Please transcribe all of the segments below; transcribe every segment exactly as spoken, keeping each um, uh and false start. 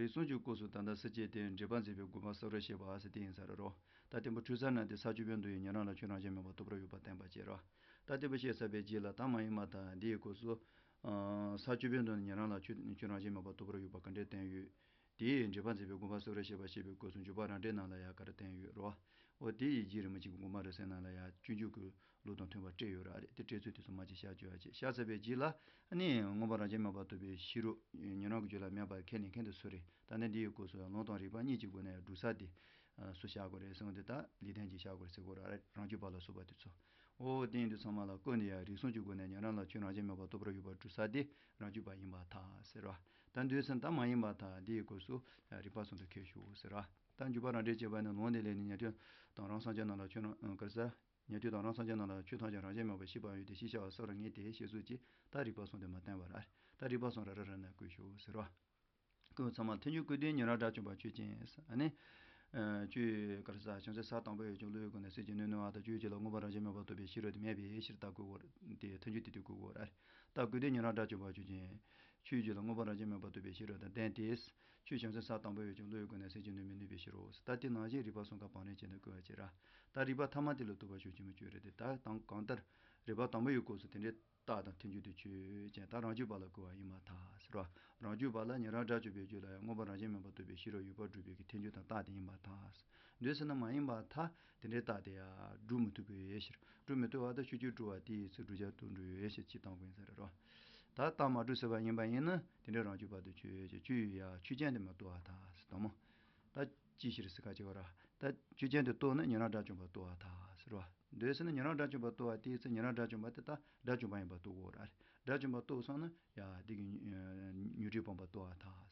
རིགས་གསུམ་གྱི་སྐབས་སུ་ད་ལྟ་སེམས་བསྐྱེད་དེ་འགྲེལ་པ་མཛད་པའི་དགོངས་པ་གསལ་བར་བཤད་པ་ཟེར་དེ་ཡིན་ས་རེད་རོ། ད་དེ་མོ་འཁྲུལ་ས་ན་དེ་ས་བཅུ་པའི་མདོ་ཡི་ཉན་རང་ལ་ཁྱོད་རང་བཞིན་མེད་པར་རྟོགས་པར་འོས་པ་བསྟན་པ་བྱས་རོ། ད་དེ་མོ་བཤད་ཚར་བའི་རྗེས་ལ་ད་མ་ཡིན་པ་དང་འདི་ཡི་སྐབས་སུ། ས་བཅུ་པའི་མདོ་ནས་ཉན་རང་ལ་ཁྱོད་ཁྱོད་རང་བཞིན་མེད་པར་རྟོགས་པར་འོས་པ་ག་འདྲས་བསྟན་ཡོད། དེའི་འགྲེལ་པ་མཛད་པའི་དགོངས་པ་གསལ་བར་བཤད་པ་ཞེས་པའི་སྐབས་སུ་འཇུག་པ་རང་འགྲེལ་ནང་ལ་ཡང་ག་རེ་བསྟན་ཡོད་རོ། འོ་དེ་ཡི་རྗེས་རིན་པོ་ཆེ་གི་དགོངས་པ་རབ་གསལ་ནང་ལ་ཡང་སྤྱོད་འཇུག་གི་ལུགས་དང་མཐུན་པར་བཀྲལ་ཡོད་ར། རེད་དེ་བཀྲལ་ཚུལ་དེ་ཚོ་མ་ཅིག་བཤད་བཅུག་ཡ་ཅིག་བཤད་ཚར་བའི་རྗེས་ལ་ནི་མངོན་པ་རང་བཞིན་མེད་པར་རྟོགས་པའི་ཤེས་རབ་ཉན་རང་གི་རྒྱུད་ལ་མེད་པར་ཁས་ལེན་མཁན་དེ་སུ་རེད། ད་ནི་འདི་ཡི་སྐབས་སུ་ཡང་ལུང་དང་རིགས་པ་གཉིས་ཀྱི་སྒོ་ནས་སྒྲུབ་ས་དེ་སུ་བཞག་དགོས་རེད་ཟེར་བ་དེ་ད་ལེགས་ལྡན་གྱིས་བཞག་དགོས་རེད་ཟེར་གོ་ར། རང་རྒྱུད་པ་ལ་སོགས་པ་དེ་ཚོ། འོ་དེ་ཡིན་དུས་ཚང་མ་ལ་བཀོད་ནས་ཡང་རིགས་གསུམ་གྱི་སྒོ་ནས་ཉན་རང་ལ་ཁྱོད་རང་བཞིན་མེད་པར་རྟོགས་པར་འོས་པ་སྒྲུབ་ས་དེ་རང་རྒྱུད་པ་ཡིན་པར་ཐལ་ཟེར་བ། ད་འདོད་སེམས་ད་མ་ཡིན་པར་ཐལ། འདི་ཡི་སྐབས་སུ་རིགས་པ་གསུམ་དུ་ཁྱེར་ཤོག་ཟེར་བ། ད་འཇུག་པ་རང་འགྲེལ་བྱས་པ་ནི་ལུང་དེ་ལས་ནི་ཉན་ཐོས་དང་རང་སངས་རྒྱས་རྣམས་ལ་ཁྱོད་རང་ག་རེ་ཟེར། ཉན་ཐོས་དང་རང་སངས་རྒྱས་རྣམས་ལ་ཆོས་ཐམས་ཅད་རང་བཞིན་མེད་པར་ཤེས་པར་འོས་ཏེ་ཞེས་བྱ་བ་གསུམ་ར་ངེས་ཏེ་ཞེས་སོགས་ཀྱིས་ད་རིགས་པ་གསུམ་དེ་མ་བསྟན་པར། ད་རིགས་པ་གསུམ་ར་ར་ར་ན་བཀོད་ཤོག་ཟེར་བ། ཀུན་ཚང་མ་ཐལ་འགྱུར་བཀོད་དུས་ཉན་རང་དགྲ་བཅོམ་པ་ཆོས་ཅན། ཨ་ནི། ཨ་ཆོས་ག་རེ་ཟེར། བྱང་ཆུབ་ས་དང་པོ་ཡོད་ཀྱང་བློ་ཡི་སྒོ་ནས་སེམས་ཀྱི་སྣོད་ནུས་པ་དང་ཆོས་ཀྱི་ལ་མངོན་པར་རང་བཞིན་མེད་པར་རྟོགས་པའི་ཤེས་རབ་དེ་མེད་པའི་ཕྱིར་ད་བཀོད་དགོས། དེ་ཐལ་འགྱུར་དེ་དུས་བཀོད་དགོས་ར། ད་བཀོད་དུས་ཉན་རང་དགྲ་བཅོམ་པ་ཆོས་ཅན། ཆོས་ཀྱི་ལ་མངོན་པར་རང་བཞིན་མེད་པར་རྟོགས་པའི་ཤེས་རབ་དང་ལྡན་ཏེ། ཆོས་བྱང་སེམས་ས་དང་པོ་ཡོད་ཀྱང་བློ་ཡི་སྒོ་ནས་སེམས་ཀྱི་སྣོད་མི་ནུས་པའི་ཕྱིར་རོ། ད་དེ་ནང་བཞིན་རིགས་པ་གསུམ་ཀ་བང་རིམ་བྱས་ནས་བཀོད་པ་བྱེད་ར། ད་རིགས་པ་ཐ་མ་དེ་ལ་རྟོགས་པ་ཆོས་ཅན་མི་ཆོས་རེད་དེ། ད་དང་གང་ལྟར། རིགས་པ་དང་པོ་ཡི་སྐབས་སུ་དེ་འདྲའི་རྟགས་དང་ཐལ་འགྱུར་དེ་ཆོས་ཅན། ད་རང་རྒྱུད་པ་ལ་བཀོད་པ་ཡིན་པར་ཐལ་ཟེར་བ། རང་རྒྱུད་པ་ལ་ཉན་རང་དགྲ་བཅོམ་པའི་རྒྱུད་ལ་ཡང་མངོན་པར་རང་བཞིན་མེད་པར་རྟོགས་པའི་ཤེས་རབ་ཡོད་པར་སྒྲུབ་པའི་གི་ཐལ་འགྱུར་དང་རྟགས་དེ་ཡིན་པར་ཐལ། འདོད་ཟེར་ན་མ་ཡིན་པར་ཐལ། དེ་འདྲའི་རྟགས་དེ་ཡང་སྒྲུབ་མི་ཐུབ་པའི་ཕྱིར། སྒྲུབ་མི་ཐུབ་པ་དང་ཆོས་ཅན་སྒྲུབ་པ་དེའི་ཚེ་བསྒྲུབ་བྱ་དང་འགྲུབ་པའི་ཕྱིར་ཅི་བཏང་དགོས་ཡིན་ས་རེད་རོ། ད་རྟགས་མ་གྲུབ་ཟེར་བ་ཡིན་པ་ཡིན་ན་དེ་འདྲའི་རང་རྒྱུད་པ་དང་ཆོས་ཅན་ཆོས་ཡང་ཆོས་ཅན་དེ་མ་རྟོགས་པར་ཐལ་ཟེར་དང་མོ། ད་ཅི་ཕྱིར་ཟེར་ཁ་ཅིག་བ་ར། ད་ཆོས་ཅན་དེ་རྟོགས་ན་ཉན་རང་དགྲ་བཅོམ་པ་རྟོགས་པར་ཐལ་ཟེར་བ། འདོད་ཟེར་ན་ཉན་རང་དགྲ་བཅོམ་པ་རྟོགས་པ་དེའི་ཚེ་ཉན་རང་དགྲ་བཅོམ་པ་དེ་ད་དགྲ་བཅོམ་པ་ཡིན་པ་རྟོགས་དགོས་ར། དགྲ་བཅོམ་པ་རྟོགས་སོང་ན་ཡ་འདི་གི་ཉོན་སྒྲིབ་སྤངས་པ་རྟོགས་པར་ཐལ།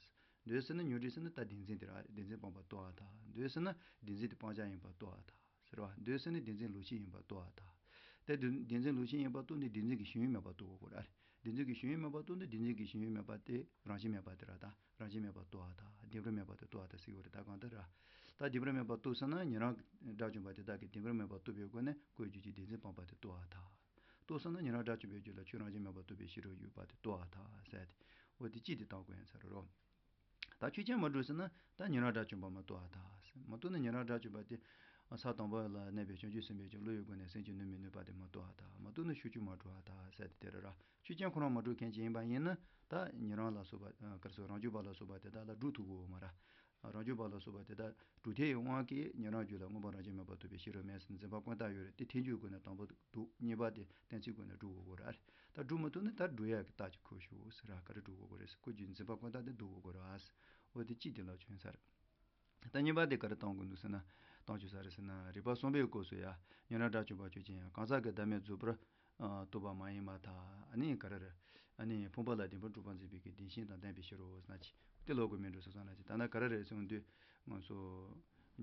འདོད་ཟེར་ན་ཉོན་སྒྲིབ་ཟེར་ན་ད་བདེན་འཛིན་དེ་ར། བདེན་འཛིན་སྤངས་པ་རྟོགས་པར་ཐལ། འདོད་ཟེར་ན་བདེན་འཛིན་དེ་སྤང་བྱ་ཡིན་པ་རྟོགས་པར་ཐལ་ཟེར་བ། འདོད་ཟེར་ན་བདེན་འཛིན་ལུགས་ཤེས་ཡིན་པ་རྟོགས་པར་ཐལ། དེ་བདེན་འཛིན་ལུགས་ཤེས་ཡིན་པ་རྟོགས་ནས་བདེན་འཛིན་གྱི་ཞེན་ཡུལ་མེད་པ་རྟོགས་དགོས་ར། བདེན་འཛིན་གྱི་ཞེན་ཡུལ་མེད་པ་རྟོགས་ནས་བདེན་འཛིན་གྱི་ཞེན་ཡུལ་མེད་པ་དེ་རང་བཞིན་མེད་པ་དེ་ར། ད་རང་བཞིན་མེད་པ་རྟོགས་པར་ཐལ། བདེན་པར་མེད་པ་དེ་རྟོགས་པར་ཐལ་ཟེར་གྱི་ཡོད་རེད། ད་གང་ལྟར་ར། ད་བདེན་པར་མེད་པ་རྟོགས་ཚར་ན་ཉན་རང་དགྲ་བཅོམ་པ་དེ་དག་གིས་བདེན་པར་མེད་པ་རྟོགས་པའི་སྒོ་ནས་ཀོའི་རྒྱུད་ཀྱི་བདེན་འཛིན་སྤངས་པ་དེ་རྟོགས་པར་ཐལ། རྟོགས་ཚར་ན་ཉན་རང་དགྲ་བཅོམ་པའི་རྒྱུད་ལ་ཆོས་རང་བཞིན་མེད་པར་རྟོགས་པའི་ཤེས་རབ་ཡོད་པ་དེ་རྟོགས་པར་ཐལ་ཟེར་ཏེ། འོ་དེ་གཅིག་དེ་བཏང་དགོས་ཡིན་ས་རེད་རོ། ད་ཆོས་ཅན་མ་གྲུབ་ཟེར་ན་ད་ཉན་རང་དགྲ་བཅོམ་པ་མ་རྟོགས་པར་ཐལ། མ་རྟོགས་ན་ཉན་རང་དགྲ་བཅོམ་པ་དེ་ས་དང་པོ་ལ་གནས་པའི་བྱང་ཆུབ་སེམས་དཔའི་ཀྱང་བློ་ཡི་སྒོ་ནས་སེམས་ཀྱི་སྣོད་མི་ནུས་པ་དེ་མ་རྟོགས་པར་ཐལ། མ་རྟོགས་ན་ཤུགས་ཀྱིས་མ་གྲུབ་པར་ཐལ་ཟེར་ཏེ་དེ་རེད་ར། ཆོས་ཅན་ཁོ་རང་མ་གྲུབ་མཁན་ཅིག་ཡིན་པ་ཡིན་ན་ད་ཉན་རང་ལ་སོགས་པ་ག་རེ་ཟེར། རང་རྒྱུད་པ་ལ་སོགས་པ་དེ་དག་ལ་སྒྲུབ་ཐུབ་ཀྱི་ཡོད་མ་རེད། རང་རྒྱུད་པ་ལ་སོགས་པ་དེ་དག་གྲུབ་མཐའི་དབང་གིས་ཉན་རང་རྒྱུད་ལ་མངོན་པར་རང་བཞིན་མེད་པར་རྟོགས་པའི་ཤེས་རབ་མེད་ཟེར་འཛིན་པ་ཀུན་བཏགས་ཡོད་རེད། དེ་ཐལ་འགྱུར་སྒོ་ནས་དང་པོ་འདུག་གཉིས་པ་དེ་གཏན་ཚིགས་སྒོ་ནས་སྒྲུབ་དགོས་རེད། ད་སྒྲུབ་མ་ཐུབ་ན་ད་སྒྲུབ་ཡག་གི་རྟགས་ཅིག་ཁུར་ཤོག་ཟེར་ར། ག་རེ་སྒྲུབ་དགོས་རེད་ཟེར། ཀོའི་རྒྱུད་འཛིན་པ་ཀུན་བཏགས་དེ་འདུལ་དགོས་རེད། འོ་དེ་གཅིག་དེ་ལ་བྱུང་ས་རེད། ད་གཉིས་པ་དེ་ག་རེ་བཏང་དགོས་འདུག་ཟེར་ན། བཏང་བཅུག་ས་རེད་ཟེར་ན། རིགས་པ་གསུམ་པའི་སྐབས་སུ་ཡང་ཉན་རང་དགྲ་བཅོམ་པ་ཆོས་ཅན། གང་ཟག་གི་བདག་མེད་རྫོགས་པར་རྟོགས་པ་མ་ཡིན་པར་ཐལ། ཨ་ནི་ག་རེ་རེད། ཨ་ནི་ཕུང་པོ་ལ་བདེན་པར་གྲུབ་པར་འཛིན་པའི་གི་བདེན་ཞེན་དང་ལྡན་པའི་ཕྱིར་རོ་ཟེར་ན་ཅི། དེ་ལོག་དགོས་མིན་འགྲོ་ཟེར་སོང་ན་ཅི། ད་ནི་ག་རེ་རེད་ཟེར་འོང་དུས་ང་ཚོ་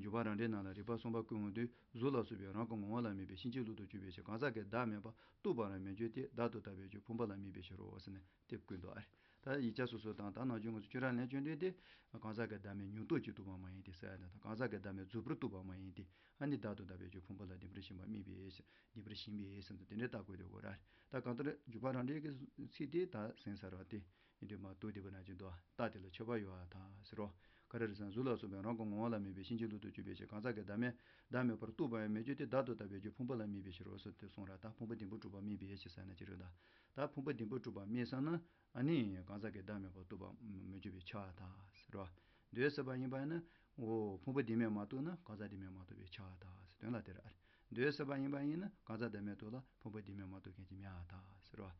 འཇུག་པ་རང་འགྲེལ་ནང་ལ་རིགས་པ་གསུམ་པ་བཀོད་འོང་དུས། གཟུགས་ལ་སོགས་པའི་རང་གི་ངོ་བོ་ལ་དམིགས་པའི་ཕྱིན་ཅི་ལོག་ཏུ་གྱུར་པའི་ཕྱིར། གང་ཟག་གི་བདག་མེད་པར་རྟོགས་པར་མི་འགྱུར་ཏེ། བདག་ཏུ་ལྟ་བའི་རྒྱུ་ཕུང་པོ་ལ་དམིགས་པའི་ཕྱིར་རོ་ཟེར་ནས་དེ་བཀོད་འདུག་ཨ། ད་ཡིག་ཆ་སོ་སོ་དང་ད་ནང་བཞིན་ང་ཚོ་ཁྱོད་རང་ལན་བསྐྱོན་དུས་དེ། གང་ཟག་གི་བདག་མེད་ཉིད་རྟོགས་ཀྱིས་རྟོགས་པ་མ་ཡིན་ཏེ་ཟེར་ཡ་དང་། གང་ཟག་གི་བདག་མེད་རྫོགས་པར་རྟོགས་པ་མ་ཡིན་ཏེ། ཨ་ནི་བདག་ཏུ་ལྟ་བའི་རྒྱུ་ཕུང་པོ་ལ་བདེན་པར་ཞེན་པ་དམིགས་པའི་ཕྱིར། བདེན་པར་ཞེན་པའི་ཕྱིར་དུ་དེ་འདྲའི་རྟགས་བཀོད་དེ་འོ་ར། ད་གང་ལྟར་འཇུག་པ་རང་འགྲེལ་གྱི་ཚིག་དེ་ད་ཟིན་ཚར་བ་དེ་ཡིན་དུས་མ་གཏོགས་དེ་བ་ན་ཅི་འདུག་རྟགས་དེ་ལ་ཆོད་པ་ཡོད་པར་ཐལ་ཟེར་རོ། ག་རེ་རེད་ཟེར་ན། གཟུགས་ལ་སོགས་པའི་རང་གི་ངོ་བོ་ལ་དམིགས་པའི་ཕྱིན་ཅི་ལོག་ཏུ་གྱུར་པའི་ཕྱིར། གང་ཟག་གི་བདག་མེད་བདག་མེད་པར་རྟོགས་པར་ཡང་མི་འགྱུར་ཏེ། བདག་ཏུ་ལྟ་བའི་རྒྱུ་ཕུང་པོ་ལ་དམིགས་པའི་ཕྱིར་རོ་ཟེར་ཏེ་གསུངས་ར། ད་ཕུང་པོ་བདེན་པར་གྲུབ་པ་དམིགས་པའི་ཕྱིར་ཟེར་ན་ཅི་རེད། ད་ད་ཕུང་པོ་བདེན་པར་གྲུབ་པ་དམིགས་ཚར་ན། ཨ་ནི་གང་ཟག་གི་བདག་མེད་པར་རྟོགས་པ་མི་འགྱུར་བའི་ཕྱིར་ཐལ་ཟེར་རོ། འདོད་ཟེར་བ་ཡིན་པ་ཡིན་ན། འོ་ཕུང་པོ་བདེན་མེད་མ་རྟོགས་ན་གང་ཟག་བདེན་མེད་མ་རྟོགས་པའི་ཕྱིར་ཐལ་ཟེར་དོན་ལ་དེ་རེད། འདོད་ཟེར་བ་ཡིན་པ་ཡིན་ན་གང་ཟག་བདག་མེད་རྟོགས་ལ་ཕུང་པོ་བདེན་མེད་མ་རྟོགས་མཁན་གྱི་མིང་ཐལ་ཟེར་རོ།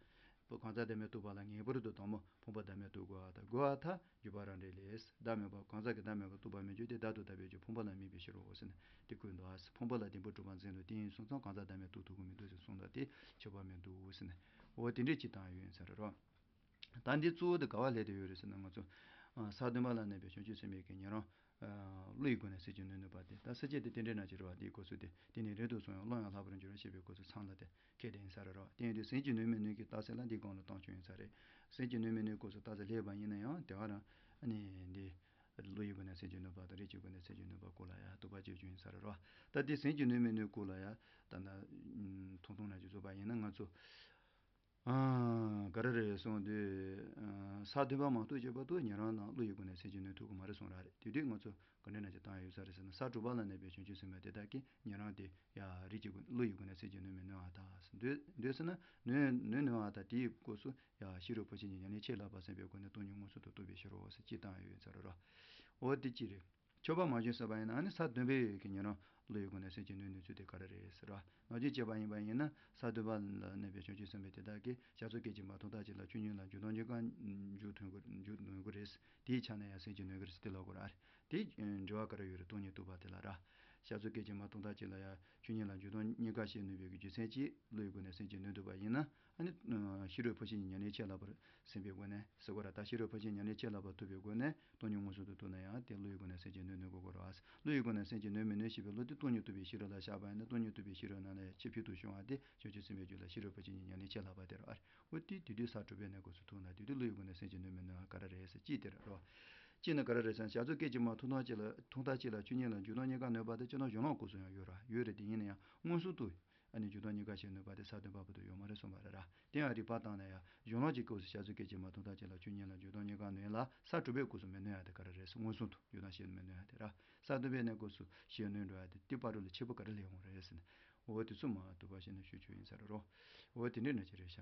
བུ་གང་ཟག་བདག་མེད་རྟོགས་པ་ལ་ངེས་པར་དུ་དང་པོ་ཕུང་པོ་བདག་མེད་རྟོགས་དགོས་པ་དང་དགོས་པར་ཐལ། འཇུག་པ་རང་འགྲེལ་ལས། བདག་མེད་པ་གང་ཟག་གི་བདག་མེད་པར་རྟོགས་པར་མི་འགྱུར་ཏེ། བདག་ཏུ་ལྟ་བའི་རྒྱུ་ཕུང་པོ་ལ་དམིགས་པའི་ཕྱིར་རོ་ཟེར་ནས་དེ་བཀོད་འདུག་ཨ། ཕུང་པོ་ལ་བདེན་པར་གྲུབ་པར་འཛིན་ལུགས་དེ་ཡིན་སོང་ཙང་གང་ཟག་བདག་མེད་རྟོགས་ཐུབ་ཀྱི་མི་འདུག་ཟེར་གསུངས་དང་དེ་ཁྱད་པར་མི་འདུག་ཟེར་ནས། འོ་དེ་འདྲས་ཅིག་བཏང་ཡོད་ཡིན་ས་རེད་རོ། ད་འདི་གཙོ་བོ་དེ་ག་བ་སླེབས་བསྡད་ཡོད་རེད་ཟེར་ན། ང་ཚོ་ས་བདུན་པ་ལ་གནས་པའི་བྱང་ཆུབ་སེམས་དཔའི་གི་ཉན་རང་བློ་ཡི་སྒོ་ནས་སེམས་ཀྱི་སྣོད་ནུས་པ་དེ། ད་སེམས་བསྐྱེད་དེ་རྟེན་འབྲེལ་ན་ཅི་རེད་བ། དེའི་སྐབས་སུ་དེ་དེ་ནི་རེ་དོགས་སོང་ཡང་བློ་ཡང་ལྷག་པར་འགྱུར་རོ་ཞེས་པའི་སྐབས་སུ་ཚང་ལ་དེ་ཁས་དེ་ཡིན་ས་རེད་རོ། དེ་ཡིན་དུས་སེམས་ཀྱི་སྣོད་མི་སྣོད་ཀྱི་རྟགས་གསལ་ལ་འདི་སྒང་ལ་བཏང་ཆོག་ཡིན་ས་རེད། སེམས་ཀྱི་སྣོད་མི་སྣོད་སྐབས་སུ་རྟགས་གསལ་སླེབས་པ་ཡིན་ན་ཡང་དེ་ག་རང་ཨ་ནི་འདི་བློ་ཡི་སྒོ་ནས་སེམས་ཀྱི་ནུས་པ་དང་རེ་ཞིག་སྒོ་ནས་སེམས་ཀྱི་ནུས་པ་སྐོར་ལ་ཡང་རྟོག་པ་བྱེད་རྒྱུ་ཡིན་ས་རེད་རོ། ད་དེ་སེམས་ཀྱི་སྣོད་མི་སྣོད་སྐོར་ལ་ཡང་ད་ན་ཐུང་ཐུང་ན་ཅིག་བཟོ་བ་ཡིན་ན། ང་ཚོ་ ཨ། ག་རེ་རེད་གསུངས་དུས། ཨ། ས་བདུན་པ་མ་གཏོགས་བྱས་པ་དུ་ཉན་རང་དང་བློ་ཡི་སྒོ་ནས་སེམས་ཀྱི་ནུས་ཐུབ་ཀྱི་མ་རེད་གསུངས་ར་རེད། དེ་དུས་ང་ཚོ་ག་འདྲ་ན་ཅིག་བཏང་ཡོད་ས་རེད་ཟེར་ན། ས་དྲུག་པ་ལ་གནས་པའི་བྱང་ཆུབ་སེམས་དཔའ་དེ་དག་གིས་ཉན་རང་དེ་ཡ་རིགས་ཀྱི་སྒོ་བློ་ཡི་སྒོ་ནས་སེམས་ཀྱི་ནུས་མེད་ནུས་པ་དག་ཟེར། འདོད་འདོད་ཟེར་ན་ནུས་ནུས་ནུས་པ་དག་དེའི་སྐབས་སུ་ཡ་ཤེས་རབ་འཕོ་ཆེན་གྱི་ཉམས་ལེན་ཆེས་ལྷག་པ་སེམས་པའི་སྒོ་ནས་སྟོང་ཉིད་མངོན་སུམ་དུ་རྟོགས་པའི་ཕྱིར་རོ་ཟེར་ཅིག་བཏང་ཡོད་ས་རེད་ར། འོ་དེ་ཅི་རེད། མཆོད་པ་མ་བྱོན་ཟེར་བ་ཡིན་ན་ཨ་ནི་ས་བདུན་པའི་གི་ཉན་རང་བློ་ཡི་སྒོ་ནས་སེམས་ཀྱི་ནུས་ནུས་ཚུལ་དེ་ག་རེ་རེད་ཟེར་བ། ནང་བཞིན་བྱས་པ་ཡིན་པ་ཡིན་ན་ས་བདུན་པ་ལ་གནས་པའི་བྱང་ཆུབ་སེམས་དཔའ་དེ་དག་གིས་བྱ་རྫོགས་སྐད་ཅིག་མ་ཐོག་མཐའ་གཅིག་ལ་ཆོས་ཉིད་ལ་འཇུག་ལྡོག་གཉིས་ཀ་འཇུག་ཐུབ་ཀྱི་འཇུག་ནུས་ཀྱི་རེད། དེའི་ཆ་ནས་ཡང་སེམས་ཀྱི་ནུས་ཀྱི་རེད་ཟེར་དེ་ལབ་དགོས་ར། དེ་འབྲེལ་བ་ག་རེ་ཡོད་རེད། སྟོང་ཉིད་རྟོགས་པ་དེ་ལ་ར། བྱ་རྫོགས་སྐད་ཅིག་མ་ཐོག་མཐའ་གཅིག་ལ་ཡང་ཆོས་ཉིད་ལ་འཇུག་ལྡོག་གཉིས་ཀ་ཤེས་ནུས་པའི་གི་རྒྱུ་མཚན་གྱིས་བློ་ཡི་སྒོ་ནས་སེམས་ཀྱི་ནུས་ཐུབ་པ་ཡིན་ན། ཨ་ནི་ཤེས་རབ་འཕོ་ཆེན་གྱི་ཉམས་ལེན་ཆེས་ལྷག་པར་སེམས་པའི་སྒོ་ནས་ཟེར་དགོས་ར། ད་ཤེས་རབ་འཕོ་ཆེན་ཉམས་ལེན་ཆེས་ལྷག་པར་ཐུབ་པའི་སྒོ་ནས་སྟོང་ཉིད་མངོན་སུམ་དུ་རྟོགས་ན་ཡང་དེ་བློ་ཡི་སྒོ་ནས་སེམས་ཀྱི་ནུས་ནུས་དགོས་དགོས་ར། བློ་ཡི་སྒོ་ནས་སེམས་ཀྱི་ནུས་མི་ནུས་ཤེས་པའི་བློ་དེ་སྟོང་ཉིད་རྟོགས་པའི་ཤེས་རབ་ལ་བཞག་པ་ཡིན་ན། སྟོང་ཉིད་རྟོགས་པའི་ཤེས་རབ་ནང་ལ་ཡང་ཆེས་ཕུལ་དུ་བྱུང་བ་དེ་བྱང་ཆུབ་སེམས་དཔའི་རྒྱུད་ལ་ཤེས་རབ་འཕོ་ཆེན་གྱི་ཉམས་ལེན་ཆེས་ལྷག་པ་དེ་ར། འོ་དེ་དེ་དུས་ས་དྲུག་པའི་གནས་སྐབས་སུ་ཐུག་ན་དེ་དུས་བློ་ཡི་སྒོ་ནས་སེམས་ཀྱི་ནུས་མི་ནུས་པ་ག་རེ་རེད་ཟེར་ཅི་དེ་ར་རོ། ཅི་ནི་ག་རེ་རེད་ཟེར་ན། བྱ་རྫོགས་སྐད་ཅིག་མ་ཐོག་མཐའ་གཅིག་ལ་ཐོག་མཐའ་གཅིག་ལ་ཆོས་ཉིད་ལ་འཇུག་ལྡོག་གཉིས་ཀ་ནུས་པ་དེ་སྤྱིར་བཏང་གཞན་ལུགས་སྐབས་སུ་ཡང་ཡོད་ར་ཡོད་རེད། དེ་ཡིན་ན་ཡང་མངོན་སུམ་དུ་ཨ་ནི་འཇུག་ལྡོག་གཉིས་ཀ་ཤེས་ནུས་པ་དེ་ས་བདུན་པ་བར་དུ་ཡོད་མ་རེད་གསུངས་པ་རེད་ར། དེ་ཡང་རིགས་པ་བཏང་ན་ཡང་གཞན་ལུགས་ཀྱི་སྐབས་སུ་བྱ་རྫོགས་སྐད་ཅིག་མ་ཐོག་མཐའ་གཅིག་ལ་ཆོས་ཉིད་ལ་འཇུག་ལྡོག་གཉིས་ཀ་ནུས་ལ་ས་དྲུག་པའི་སྐབས་སུ་མི་ནུས་ཡ་དེ་ག་རེ་རེད་ཟེར། མངོན་སུམ་དུ་འཇུག་ལྡོག་ཤེས་མི་ནུས་ཡ་དེ་ར། ས་བདུན་པའི་གནས་སྐབས་སུ་ཤེས་ནུས་འགྲོ་ཡ་དེ་དེ་བར་དུ་ལ་ཁྱད་པར་ག་རེ་སླེབས་ཡོང་རེད་ཟེར་ན། འོ་དེ་ཚོ་མ་དུ་བ་ཤེས་ན་ཞུ་ཆོག་ཡིན་ས་རེད་རོ། འོ་དེ་འདྲ་ན་ཅི་རེད་ཤག